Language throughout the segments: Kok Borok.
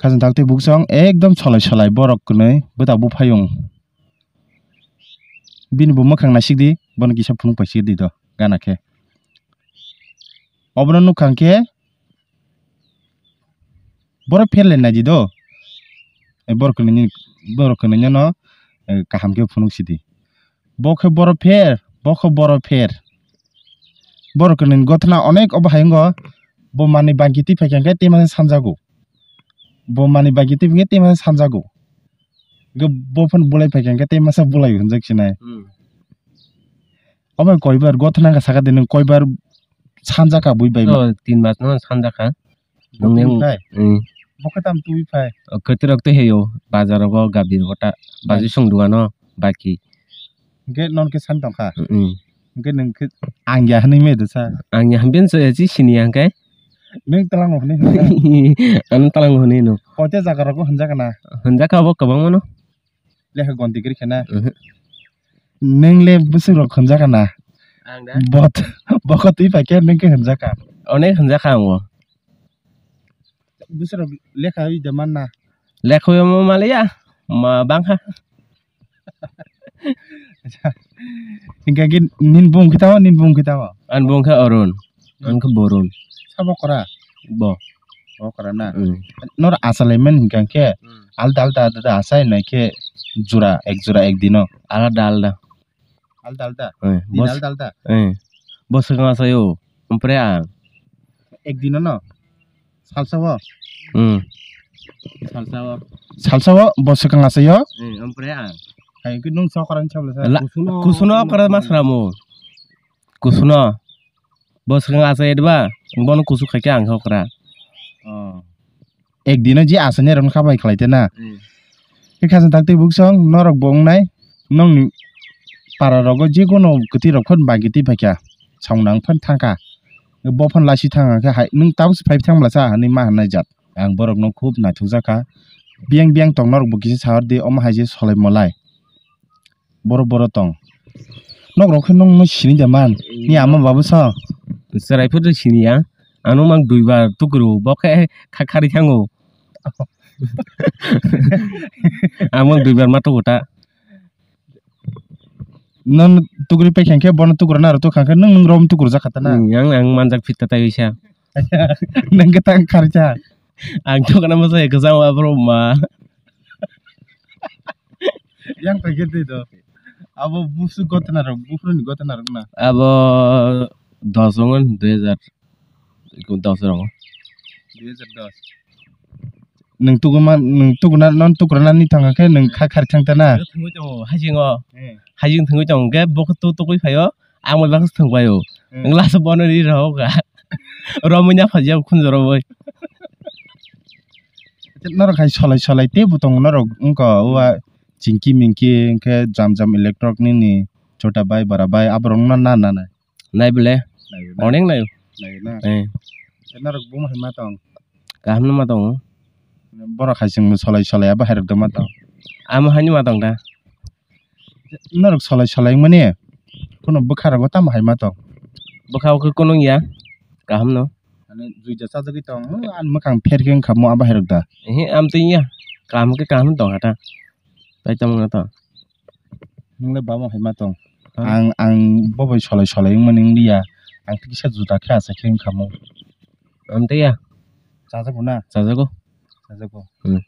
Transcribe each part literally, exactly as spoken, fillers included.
Khajang tak tei buksong ekdom solai solai borok kwnwi bwta buphayung. Bini bo mwkhang naisik di, bono kisa phunuk paisik di do gana khe. Obono nukha hwnkhe borok pher le naidi do. E borok kwnwi, borok kwnwi no, e, kaham khe phunuk sidi. Bo khe borok pher, bo khe borok pher. Borok kwnwi gotna onek obo hai wngo. Bo manwi bangki twi phaikha hwnkhe tei masa sanjago. Bo manwi bangki twi phaikha tei masa sanjago. Hwnkhe bo phano bulai phaikha hwnkhe tei masa bulai hwnjak sinai. Hmm. Obo koibar gotna khe sakha de nwng koibar sanjakha bui bai. Oh, tin mas no sanjakha. Nwng neng phai. Hmm. Bo khe tam twi phai. Oh, kwtwirok twi heyo, bazar rogo, gabi rogo ta, bazar song dugano, baki. Hwnkhe non khe san tongkha. Hmm. Hwnkhe nwng khe ang ya hwnwi me dwsa. Ang ya hwnwi se chi sini ya hwnkhe. Nwng twlango hwnwi hwnwi. Ano twlango hwnwi no. Koite jaga rogo hwnjakha na. Hwnjakha bo kwbangma no. Lekha gonti kwrwi khe na. Mhm. Nwng le bwswk rok hwnjakha na. Ang da? Bot, bokho twi pai khe nwng khe hwnjakha. Onek hwnjakha ang bo. Bwswk rok lekha wi da man na. Lekha wi ma maliya. Ma bangkha. Hingke ki nin bung kita o, nin bung kita o. An bung khe Arun. Ang khe Borun. Sabo kora? Bo. Bo kora na? Hmm. Nor asalaimani hingka khe, hmm, alda alda da asai nai khe jura, ek jura ek dino. Alda alda. Alda alda? Eh, din bos-, alda alda? Eh. Bo swkang asaio, ompre ang. Ek dino no? Salsa o? Hmm. Salsa o? Salsa o, bo swkang asaio? Eh, ompre ang. Hai khe nung sokora ni sabla sa? La-, kusuno, kusuno okra masra mo. Kusuno. Bo swkang achai diba, bono kusu khaikhe ang khe okra. Oh. Ek dino je achaini rok kha bai khlai te na. Hmm. Khe khajang tak tei buksong norok bo wngnai, nongni para rogo je kono kwtwi rok phano bagi twi phaikha, song nang phano thangkha. Bo phano laisi thangkha khe hai nwng tabuk se phai thang bwla sa hinwi ma hwnai jat. Ang borokno khub naithokjak kha. Biyang biyang tong norok bo kisa sa hor di, omo hai je solai molai. Boro boro tong. Nok rok khe nong no sini da man. Ni ama babu sa. Chwrai phuru sini ya. Ano mang duibar tukuru bo khe kha khari thango. Ang mang duibar ma tuku ta. Non tukuri pe khengkhe bono tukuru na ro to khangkhe nung nung rom tukuru jakha ta na. Hmm, yang ang manjak phit ta tai wisa. Nang khe tang khari cha. Ang to kana masa ya kasa wa bro ma. Yang paikhe twi do. Abo busu gotna rok, buphuru ni gotna rok na. Abo dos wngo, dui hajar dos rongo. Dui hajar dos. Nwng tuguma, nwng tuguna, non tugrana ni thangkha khe nwng kha khar thang ta na. Thangwi tongo, hajingo. Eh. Hajing thangwi tongo, hwnkhe bo khe tu tugui phaio, ang bai baksa thang paio. Eh. Nwng last bono ri rw kha. Romwi na phaji abo khunju romwi. Norok hai solai solai teibo tongo norok wngkha o a chingki mingki hwnkhe jam jam electronic ni chota bai bara bai aborok no na na nai. Nai bole. Nai na. Onek nai. Nai na. Eh. Norok buma hai ma tong. Kaham no ma tongo. Borok hai chwng solai solai abo hai rok ma tong. Amo hai no ma tong da. Norok solai solai mani. Kono bwkha rogo tamo hai ma tong. Bwkha o khe kono ya. Kaham no. Ani juida chajagwi tong. Ani mwkhang pher khe wngkha mo abo hai rok da. Ehe, am twi ya. Kaham khe kaham tong hata. Tai tamo na to. Nwng le bamo hai ma tong. Ah. Ang, ang bo bai solai solai wngmani wng liya. Ang kisa juda khe asa khe wngkha mo. Amtwi ya? Chajago na? Chajago. Chajago. Hmm.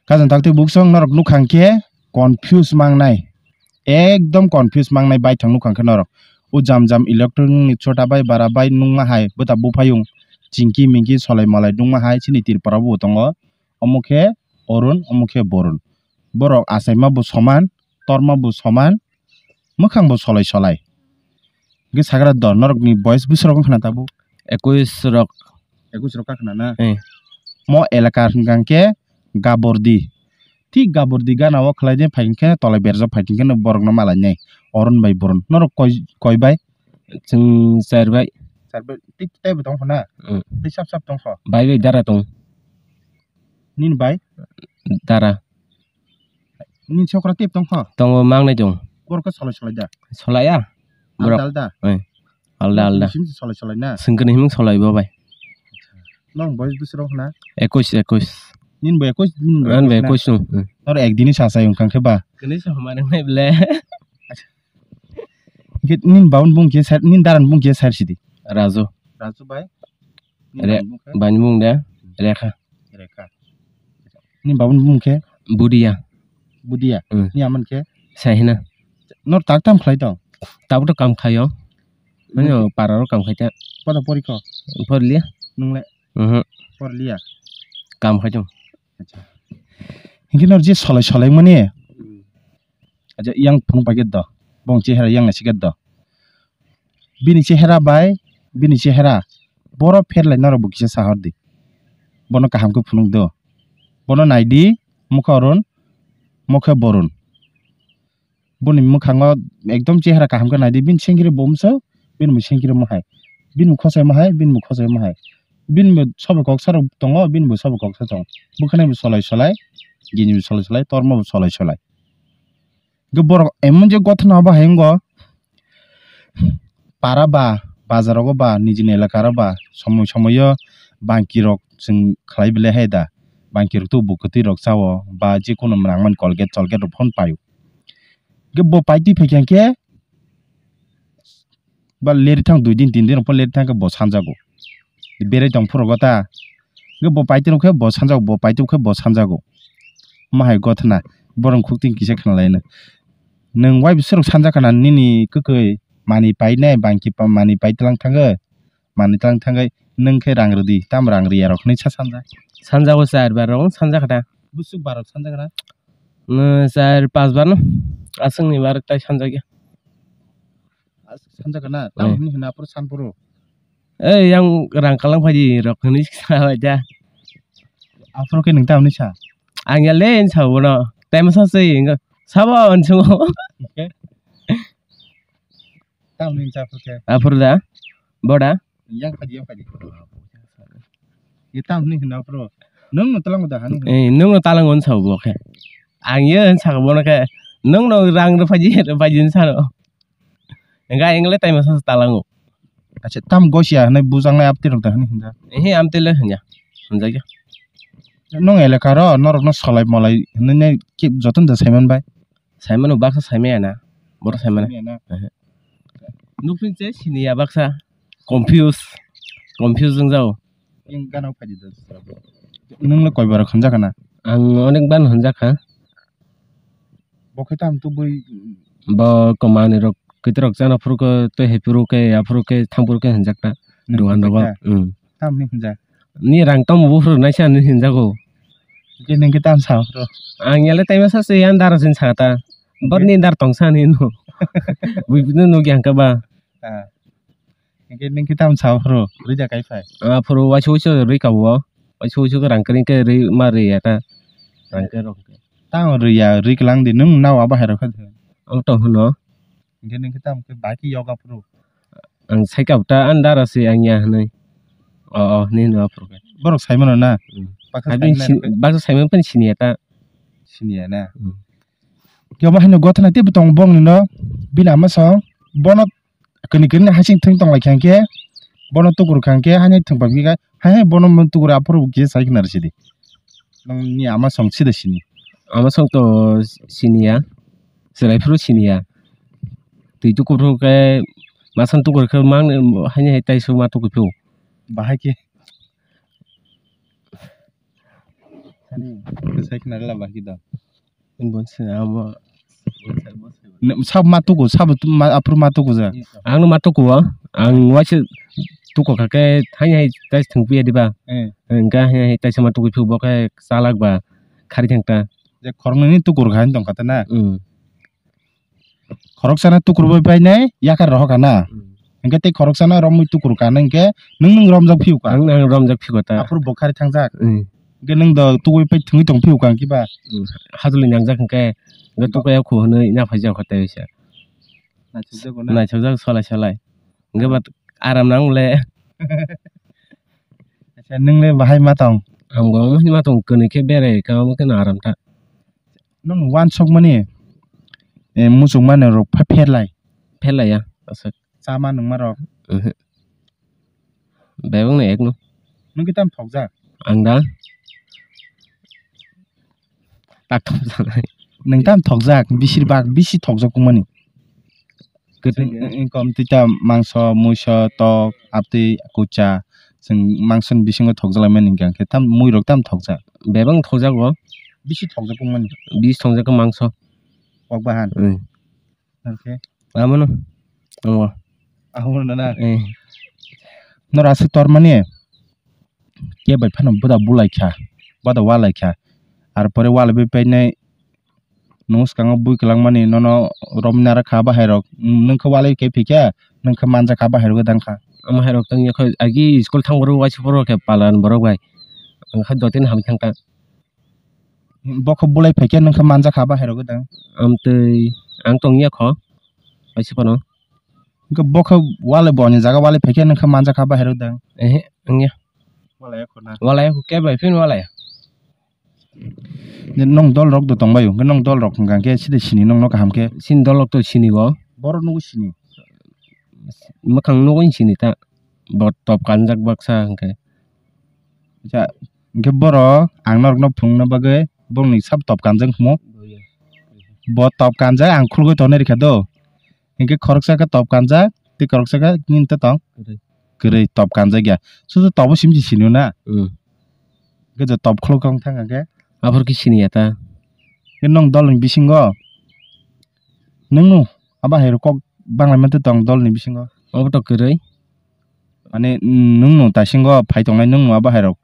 Khajang tak tei buksong norok nukha hwnkhe confuse mangnai. Ekdom confuse mangnai baithang nukha hwnkhe norok. O jam jam electronic ni chota bai bara bai nungma hai bwta buphayung chingki mingki solai malai nungma hai chini Tripura bo tongo. Omo khe Arun, omo khe Borun. Borok achaima bo soman, torma bo soman, mwkhang bo solai solai. Hwnkhe sagra do, norokni boyes bwswk rok wngkha na tabuk? Ekwis rok. Ekwis rok kakna na? Eh. Mo elaka hwnkha hwnkhe Gabordi. Thik Gabordi gana o khlai de phai hwnkhe tolai berjak phai hwnkhe borokno malainai. Arun bai Borun. Norok koi, koi bai? Chwng char bai. Char bai. Tei, tei bo tong kho na? Hmm. Tei sap sap tong kho? Bai bai dara tong. Nini bai? Dara. Nini sokra tei tong kho? Tongo, mangnai tong. Borok khe solai solai da? Solai ya. Borok. Alda alda? Eh. Alda alda. Sim sim solai solai na? Swngkhe ni himung solai bo bai. Nong boyes bwswk rok na? Ekwis, ekwis. Nini bo ekwis, nini bo Ani bai ekwis na? Ekwis no. Hmm. Noro ek dini sa sai wngkha khe ba. Kini sa homa nang nai ble. Hingke nini babu ni bung khe sar, nini dara ni bung khe sar sidi. Raju. Raju bai. Nini Re-, bani bung khe? Bani bung de Rekha. Rekha. Nini babu ni bung khe? Budia. Budia. Hmm. Nini ama ni khe? Sahina. Noro tak tam khlai tong? Tabuk to kam khaio. Mani Hmm. Para ro kam khai ta. Poto pori kho? Porliya. Nung le? Mhm. Porliya. Kam khai tong. Acha. Hingke nor je solai solai mani. Hmm. Acha, yang phunuk pai ke do. Bong chehera yang nasi ke do. Bini chehera bai, bini chehera. Boro pherlai noro bo kisa sahor di. Bono kaham ke phunuk do. Bono nai di, mukha orun, mokhe borun. Boni mwkhango ekdom chehara kaham khe naidi, bini sengkiri bo umsok, bini bo sengkiri mohai, bini bo khosai mohai, bini bo khosai mohai, bini bo sobo kok sarok tongo, bini bo sobo kok sa tongo, bwkhani bo solai solai, gini bo solai solai, tormo bo solai solai. Hwnkhe borok emon je gothona bo hai wngo, para ba, bazarogo ba, nijini elakaro ba, somoi somoio bangkirok chwng khlai belai hai da, bangkirok tei bo kwtwirok chao, ba jekunu nangmani Colgate Colgate rok phano paio. Hwnkhe bo paitwi phaikha khe, ba leri thang dui din tin din rok pho leri thang khe bo sanjago. Berai tong phuru go ta. Hwnkhe bo paitwi rok khe bo sanjago, bo paitwi khe bo sanjago. Ma hai gothana, borok khuk tin kisa khna lai no. Nwng wai biswk rok sanja khna nini kwkwi manwi painai bangki pa manwi pai tlang thangwi. Manwi tlang thangwi nwng khe rang rwdi, tamo rang rwya rok hinwi sa sanja. Sanja o char bar rok sanja kha da. Busuk bar rok sanja kha da. Nwng char pas bar no. Aswk ni bar tai sanja khe. Aswk sanja kha na, tamo hinwi hwna aphuru san phuru. Ei, yang rang kalang phaidi rok hinwi sa bai da. Aphuru khe nwng tamo hinwi sa? Ang ya le sa bono. Tai masa se inga. Sabo ansung. Okay. Tamni cha phuru khe? Aphuru da? Boda? Yang phaidi, yang phaidi. Ye tamni hino aphuru. Nwng no talango da hani? Eh, nwng no talango hinsa bo khe. Ang ye hinsa bono khe. Nwng no rang rw phaidi, rw phaidi hinsa no. Enga engle tai masa talango. Acha, tam gosia hinwi bujaknai apti rok da hani hinda? Ehe, amti le hinya. Hinjakya. Nwng elaka ro, norok no solai molai hinwi ne ki joto da saiman bai? Saimano baksa saimaya na. Boro saimana. Saimaya na. Ehe. Nukphin che siniya baksa. Confuse. Confuse wng jao. Yang gana phaidi da. Nwng le koi bara khanja kana? Ang onek ban hanja kha. Bo khe tam tubui. Bo komani rok kitorok chana phuru khe tei hai phuru khe aphuru khe thang phuru khe hanja kha. Nwng dukan hanja rogo. Kha? Hmm. Tam ni hanja. Ni rang tamo buphuru naisa hinwi hinjago. Hwnkhe nwng khe tamo sa phuru? Ang yale taima sa se yan dara sin sa ta. Hwnkhe? Bor ni dar tong sa ni no. Bui bui no nugya hwnkhe ba. Ah. Hwnkhe nwng khe tamo sa phuru? Rwja kai phai. Ah, phuru waisa waisa rwi ka bo. Waisa waisa khe rang kring khe rwi ma rwi ya ta. Rang khe rok. Tamo rwi ya, rwi klang di nwng nao abo hai rok khe. Ang tong hwno. Hwnkhe nwng khe tamo khe bai khe yoga phuru? Ang sai kabo ta, ani dara se ang ya hinwi. O, o, hinwi hino aphuru khe. Borok sai mano na? Hmm. Baksa sai mano si-, baksa sai mano phano siniya ta. Siniya na? Hmm. Khe omo haino gothana teibo tongo bongni no. Bini ama song bono kwnwi kwnwi hasing thwng tong lai kha hwnkhe bono tukur kha hwnkhe haino thwng pang khe hai hai bono tukur aphuru kisa sai khna rw sidi. Nokni ama song sida sini. Ama song to siniya. Chwrai phuru siniya. Twi tukur phuru khe masan tukur khe mang haini hai taisu ma tukur phuru. Bahai khe. Sani, sai khna rwla bahai khe da. Bo se amo. Ne, sab ma tuku, sab tu ma, aphuru ma tuku ja. Ang no ma tuku o. Ang waisa tuku kha khe hai hai tai thwng piya diba. Eh. Hwnkhe hai hai taisa ma tuku phuru bo khe chalak ba khari thang ta. Je khoroknwi ni tukur kha tong kha ta na. Hmm. Khoroksa no tukur bai pai nai yakar rohor kha na. Hmm. Hwnkhe tei khoroksa no romwi tukur kha na hwnkhe nwng nwng romjak phiyok kha. Ang, ang romjak phiyok ta. Aphuru bo khari thangjak. Hmm. Hwnkhe nwng do tuwi pai thwngwi tong phiyok kha hwnkhe ba. Hmm. Hajoli nangjak hwnkhe, hwnkhe tukai ya khu hwnwi na phaijak kha tei se. Naisukjago na? Naisukjak solai solai. Hwnkhe ba aram nang le. Acha, nwng le bahai ma tong? Ang bo omo hinma tong, kwnwi khe berai kha, omo kheno aram ta. Nwng wansukmani, eh, muchungmani rok pha pherlai? Pherlaiya, aswk. Chama nungma rok? Oho. Bebak no ek no. Nwng khe tamo thokjak? Ang da? Paktham sanai. Nwng tam thokjak, bisir bak, bisi thokjak wngmani. Kwthwi. Chwng, eh, kom tita mangso, muiso, tok, abtwi, kucha. Chwng mangso ni bisingo thokjak lai mani hwnkhe tam mui rok tam thokjak. Bebak thokjak o. Bisi thokjak wngmani. Bisi thokjak o mangso. Kok bahan. Hmm. Okay. Amono. Amo. Amono na. Eh. Nora se tor mani. Khe bai phano boda bulai kha, boda walai kha. Ar pore walai bai painai nwng swkango bui kwlangmani nono romwi nara kha bahai rok. Nwng khe walai khe phikha, nwng khe manja kha bahai rok dang kha. Omo hai rok tang yakho agi school thang borok waisa borok khe palan borok bai. Ang kha dotin ham thang kha. Bo khe bulai phai khe nwng khe manja kha bahai rok dang. Amtwi ang tong yakho waisa phano. Hwnkhe bo khe walai bo ni jaga walai phai khe nwng khe manja kha bahai rok dang. Ehe, wngya. Walai yakho na. Walai yakho khe bai phin walai. Je nwng dol rok do tong bai, hwnkhe nwng dol rok hwnkha khe side sini nwng no kaham khe. Sini dol rok to sini go. Borok nugo sini. Mwkhang nugwi sini ta. Bo top kanjak baksa hwnkhe. Acha, hwnkhe borok ang norokno phunukna bagwi borokni sabo top kanjak himo. Bo top kanjak ang khulugwi tonwi rikha do. Hwnkhe khoroksa khe top kanjak, tei khoroksa khe nini ta tong? Kwrwi. Kwrwi top kanjak ya. Susu tobo simi se sini na? Hmm. Hwnkhe je top khuluk wng thang hwnkhe? Aphuru khe sini ya ta. Hwnkhe nwng dolni bisingo nwng no abo hai rok kok banglaimani tong dolni bisingo? Obo to kwrwi. Mane, nwng no taisingo phai tongnai nwng no abo hai rok.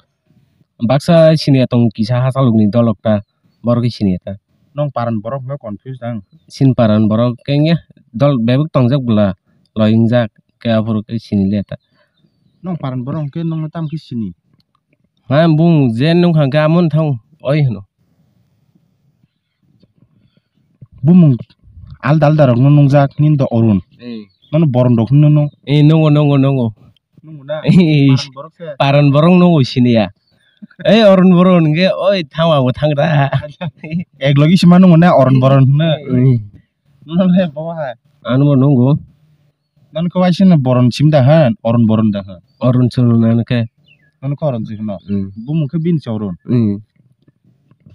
Baksa siniya tong kisa hachalokni dolok ta, borok khe siniya ta. Nwng paran borok hwnkhe confuse dang. Sin paran borok khe wngya dol bebak tongjak bwla loi wngjak khe aphuru khe sini le ta. Nwng paran borok hwnkhe nwngno tamo khe sini? Ha bung je nukha hwnkhe amo wng thang oi hwno. Bumung alda alda rokno nungjak nini do Arun. Eh. Nono Boron rok hwnwi nung. Eh, nungo, nungo, nungo. Nungo na? Eh. Paran borok se. Paran borok nungo siniya. Eh, Arun Boron hwnkhe oi thangma bo thangra. Ek logi sima nungo na Arun Boron hwnwi. Eh. Nono le bo hai. Ano bo nungo. Nono khe waisa no Boron sim da hwn, Arun Boron da hwn. Arun Chunu nano khe. Nono khe Arun Chunu no. Hmm. Bumung khe bini se Arun. Hmm.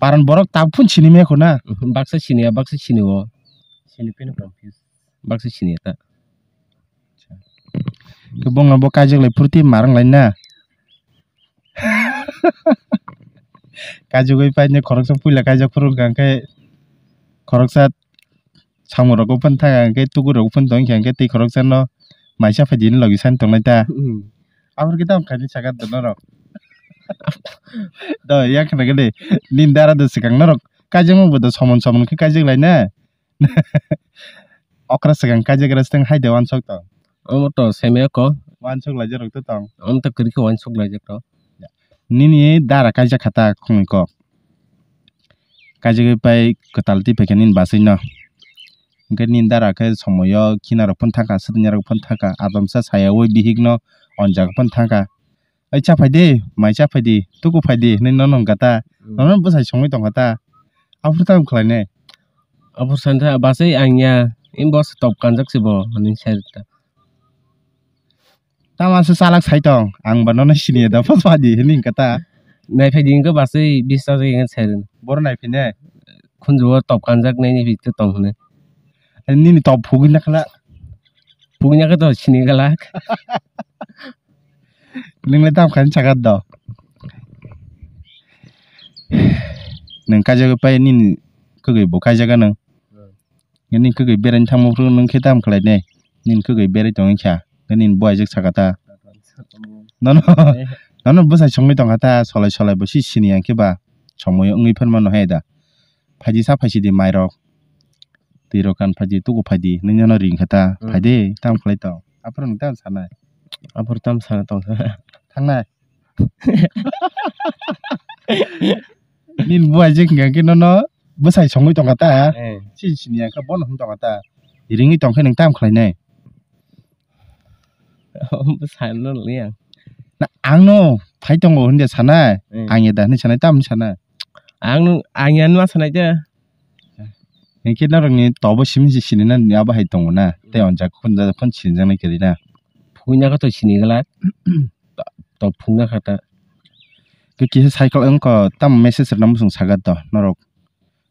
Paran borok tabuk phun sini mekho na. Mhm, baksa siniya, baksa sini o. Sini phino confuse. Baksa siniya ta. Khe bongno bo kaijak lai phurti marang lai na. Kaijagwi paine khoroksa puila kaijak phuru hwnkha khe khoroksa samung rok phun thang khe tukur rok phun tong khe tei khoroksa no maisa phaidi logi san tongnai ta. Hmm. Aboni khe tamo khaini saka dono rok. Do yang khna gede nini dara do swkang norok kaijak bo do somon somon khe kaijak lai na. Okra swkang kaijak rw swtang hai de wansok tong. Omo to seme ko. Wansok laijak rok to tong. Omo to kwrwi khe wansok laijak to. Nini dara kaijak kha ta khumui kok. Kaijagwi pai kwtal twi phaikha nini bachwi no. Hwnkhe nini dara khe somoyo khina rok phano thangkha, swtwngya rok phano thangkha, atomsa sayaui bihik no onjak phano thangkha. "Ai cha phai di, mai cha phai di, tuku phai di," hinwi nono wngkha ta. Hmm. Nono bwsai songwi tongkha ta. Aphuru tamo khlainai? Aphuru sani ta bachwi ang ya, "Im bo se top kanjak se bo," hinwi sai rwkha. Tamo se chalak sai tong, ang ba nono sini ya da, phas phai di hinwi wngkha ta. Nai phai di wngkha bachwi bis chajak wngkha sai rwkha. Boro nai phai nai? Khunju o top kanjak nai nai phai tong hinwi. Nini top phugwi na khala. Phugwi na khe to sini galak. Nwng le tamo khaini saka do. Nwng kaijagwi pai nini kwgwi bo kaijaga nwng. Hmm. Nini kwgwi berai thangma phuru nwng khe tamo khlai ne? Nini kwgwi berai tongwi kha. Nini bo aijak saka ta. Nono, eh, nono bwsai songwi tongkha ta, solai solai bo si sini yang khe ba. Somoi wngwi phan mano hai da. Phaidi sa phaisidi mairok. Twi rok kan phaidi tuku phaidi nini no ring kha ta. Hmm. Phaidi tamo khlai tong. Aphuru nwng tamo sanai. Aphuru tamo sana tong. Thangnai. Nini buai je hwnkha khe nono bwsai songwi tongkha ta. Eh. Chini sini yang khe bono hwn tongkha ta. Ringwi tong khe nwng tamo khlainai. Bwsai no liya. Na, ang no phai tongo hwnde sanai. Eh. Ang ya da hwnwi sanai, tamo sanai. Ang no, ang ya no sanai de. Hinkhe norokni tobo simi se sini na ni abo hai tongo na. Tei hmm, onjak khun ja khun sini jang nai kiri na. Phungna kha to sini gala. To, to phungna kha ta. Ke kisa cycle wngkha tamo message rwna muchung saga to norok.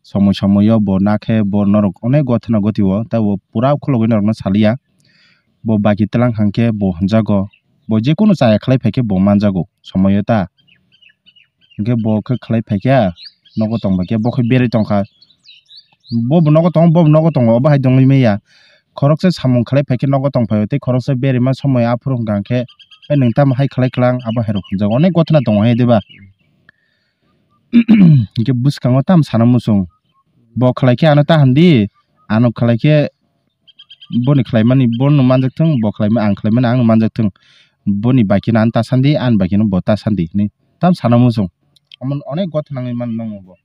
Somoi somoi o bo nakhe bo norok onek gothana gotio, tei bo pura khulogwi norokno saliya. Bo baki tlang hwnkhe bo hwnjago, bo jekunu chaya khlai phaikhe bo manjago somoi o ta. Hwnkhe bo khe khlai phaikha, nogo tong phaikhe bo khe berwi tongkha. Bo bo nogo tongo, bo bo nogo tongo, obo hai tongwi manya. Khoroksa samung khlai phaikhe nogo tong phaio, tei khoroksa berwi ma somoi aphuru hwnkha hwnkhe, "Ai nwng tamo hai khlai klang?" Abo hai rok hwnjago, onek gothana tongo hai diba? Hwnkhe bwskango tamo sana muchung, bo khlai khe ano ta hwn di, ano khlai khe boni khlaimani bono manjak thung, bo khlaima-, ang khlaimani angno manjak thung, boni bai kheno ano ta san di, ani bai kheno bo ta san di hinwi tamo sana muchung. Omo onek gothana wngwi mano nokmo bo.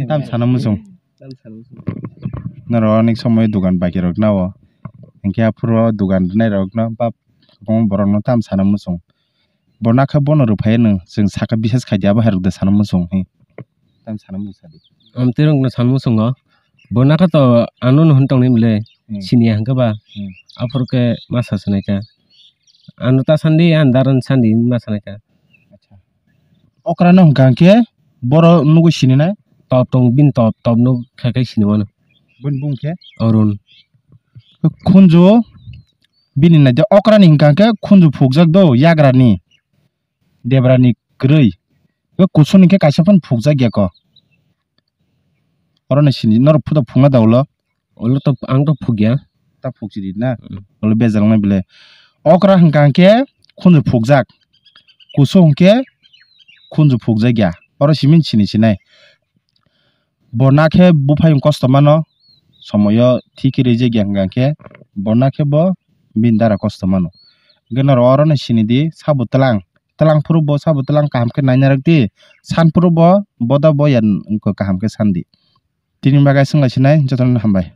Tamo sana muchung. Norok onek somoi dogan baki rok nao. Hwnkhe aphuru o dogan rwnai rok no ba kwbangma borok no tamo sana muchung. Bo nakha bono rwphai no chwng saka bises khai di abo hai rok de sana muchung hi. Tamo sana muchung sadi. Amtwi rok no sana muchungo. Bo nakha to ano no hwn tong ni bwle. Hmm. Siniya hwnkhe ba. Hmm. Aphuru khe ma sa sanai kha. Ano ta sandi, ano daran sandi ma sanai kha. Acha. Okra no hwnkha hwnkhe boro nugwi sininai? Top tong, bini top, top no khe khe sini mano. Bini bung khe? Arun. Khunju bini naidi okra ni hwnkha hwnkhe khunju phukjak do yagra ni, debra ni kwrwi. Be kusu ni khe kaisa phano phukjak ya ko. Oro ni sini norok photo phunga da ulo. Ulo to ang to phukya. Ta phukchidi na? Mm. Ulo bejalnai bile. Okra hwnkha hwnkhe khunju phukjak. Kusu hwnkhe khunju phukjakya. Oro simi sini sinai. Bo nakhe buphayung kosto mano. Somoyo thikhe rijak ya hwnkha hwnkhe bo nakhe bo bini dara kosto mano. Hwnkhe norok oro no sinidi sabo twlang. Twlang phuru bo sabo twlang kaham khe naina rwk di. San phuru bo boda boya wngkha kaham khe sandi. Tini bagwi swnglasinai jotono hambai.